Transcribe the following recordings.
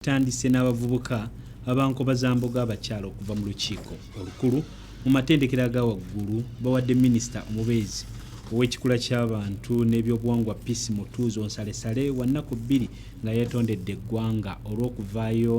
Tutandise n'abavubuka abankobazambogo abakyala okuva mu lukiiko olukulu mu matendekero aga waggulu bawadde minisita omubeezi ow'ekikula ky'abantu n'ebyobuwangwa Peace Mutuuzo nsalesale wa nnaku bbiri nga yeetondedde eggwanga olw'okuvaayo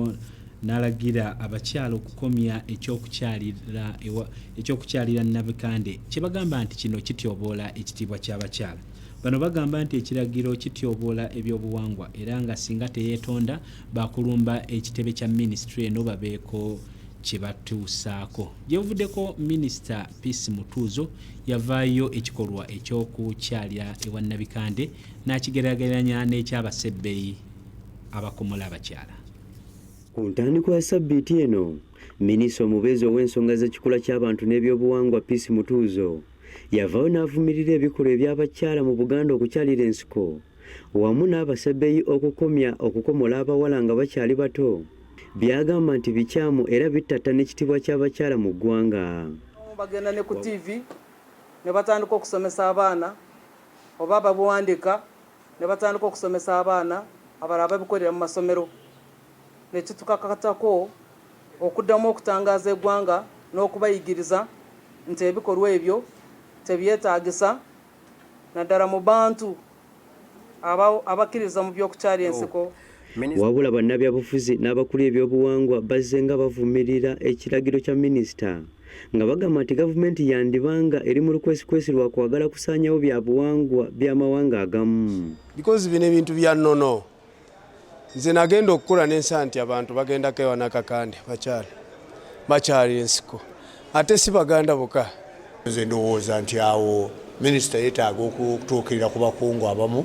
n'alagira abakyala okukomya ekyokukyalira Nabikande kye bagamba nti kino kityoboola ekitiibwa ky'abakyala. Bano bagamba nti ekiragiro kityoboola ebyobuwangwa era nga singa teyeetonda baakulumba ekitebe kya minisitule eno babeeko kye batuusaako. Gye buvuddeko minisita Peace Mutuuzo yavaayo ekikolwa eky'okukyalira ewa Nabikande n'akigeraageranya n'eky'abasebbeyi abakomola abakyala. Ku ntandikwa ya ssabbiiti eno, minisita omubeezi ow'ensonga z'ekikula ky'abantu n'ebyobuwangwa Peace Mutuuzo yavaayo n'avumirira ebikolwa eby'abakyala mu Buganda okukyalira ensiko wamu n'abasebbeyi okukomya okukomola abawala nga bakyali bato by'agamba nti bikyamu era bittattana ekitiibwa ky'abakyala mu ggwanga. Bagenda ne ku ttivi ne batandika okusomesa abaana oba babiwandiika ne batandika okusomesa abaana abalala babikolera mu masomero ne kitukakatako okuddamu okutangaaza eggwanga n'okubayigiriza nti ebikolwa ebyo tebyetaagisa naddala mu bantu abakkiriza mu by'okukyalira ensiko. Wabula bannabyabufuzi n'abakulu ebyobuwangwa bazze nga bavumirira ekiragiro kya minisita nga bagamba nti gavumenti yandibanga eri mu lukwesikwesi lwa kwagala kusaanyawo byabuwangwa by'amawanga agamu. Because bino ebintu bya nnono. Nze nagenda okukula n'ensa nti abantu bagendako ewa Nakakande bakyala bakyalira ensiko ate si Baganda bokka. Nze ndowooza nti awo minisita yeetaaga okutuukirira ku bakungu abamu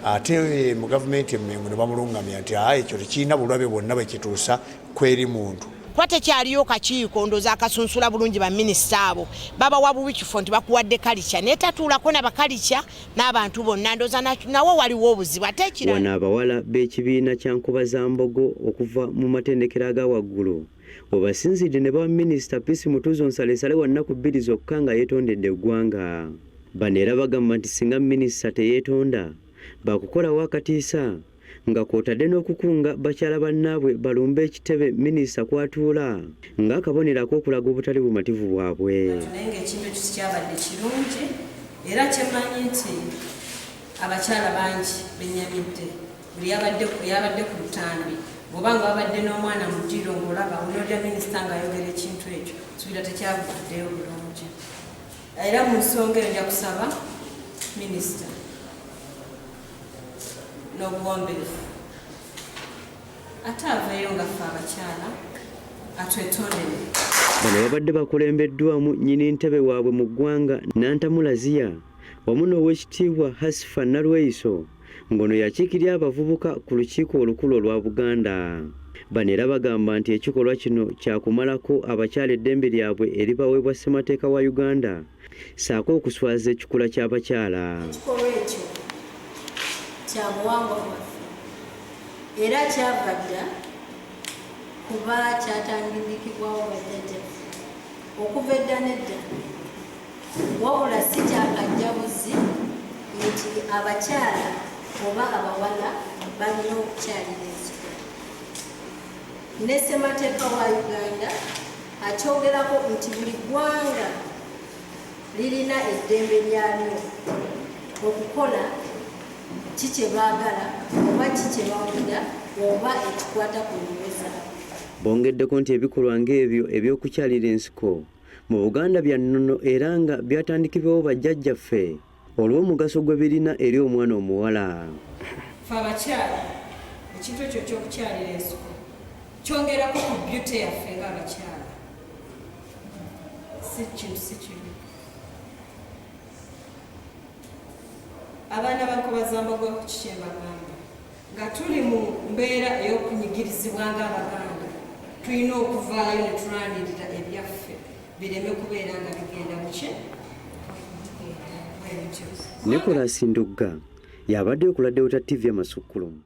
ate mu gavumenti emmengo ne bamulungamya nti aa ekyo tekirina bulabe bwonna bwe kituusa kweri muntu. Kuba tekyaliyo kakiiko ndowooza akasunsula bulungi baminisita abo babawa bubi kifo nti bakuwadde kalikya naye tatuulako na bakalikya n'abantu bonna ndowooza nawo waliwo obuzibu ate ekirala. Wano abawala b'ekibiina kya Nkobazambogo okuva mu matendekero aga waggulu we basinzidde ne bawa minisita Peace Mutuuzo nsalesale wa nnaku bbiri zokka nga yeetondedde eggwanga. Bano era bagamba nti singa minisita teyeetonda baakukolawo akatiisa nga kw'otadde n'okukunga bakyala bannaabwe balumbe ekitebe minisita kw'atuula ng'akabonero ak'okulaga obutali bumativu bwabwe. Naye ng'ekintu ekyo sikyabadde kirungi era kyemmanyi nti abakyala bangi bennyamidde buli yabadde ku lutambi bw'oba nga wabadde n'omwana mu ddiiro ng'olaba onolya minisita ng'ayogera ekintu ekyo suubira tekyavuddeyo bulungi. Era mu nsonga eyo nja kusaba minisita n'obuwombeefu ate aveeyo nga ffe abakyala atwetondere. Bano babadde bakulembeddwamu nnyini ntebe waabwe mu ggwanga Nantamu Lazia wamu n'Oweekitiibwa Hasifa Nalweyiso ng'ono y'akiikirira abavubuka ku lukiiko olukulu olwa Buganda. Bano era bagamba nti ekikolwa kino kyakumalako abakyala eddembe lyabwe eribaweebwa ssemateeka wa Uganda ssaako okuswaza ekikula ky'abakyala. Ekikolwa ekyo kya buwangwa bwaffe era kyava dda kuba kyatandikibwawo bajjajjaffe okuva edda n'edda wabula si kyakajja buzzi nti abakyala oba abawala balina okukyalira ensiko. Ne ssemateeka wa Uganda akyogerako nti buli ggwanga lirina eddembe lyalyo okukola ki kye baagala oba ki kye bawulira oba ekikwata ku nnono zaabwe. Bongeddeko nti ebikolwa ng'ebyo eby'okukyalira ensiko mu Buganda bya nnono era nga byatandikibwawo bajjajjaffe olw'omugaso gwe birina eri omwana omuwala. Ffe abakyala ekintu ekyo eky'okukyalira ensiko kyongerako ku beauty yaffe ng'abakyala. Si kintu si kibi. Abaana ba Nkobazambogo kiki mbagamba nga tuli mu mbeera ey'okunyigirizibwa ng'Abaganda tulina okuvaayo ne tulwanirira ebyaffe bireme kubeera nga bigenda muki. Nicholas Ndugga y'abaddeyo ku lwa Delta TV amasukkulumu.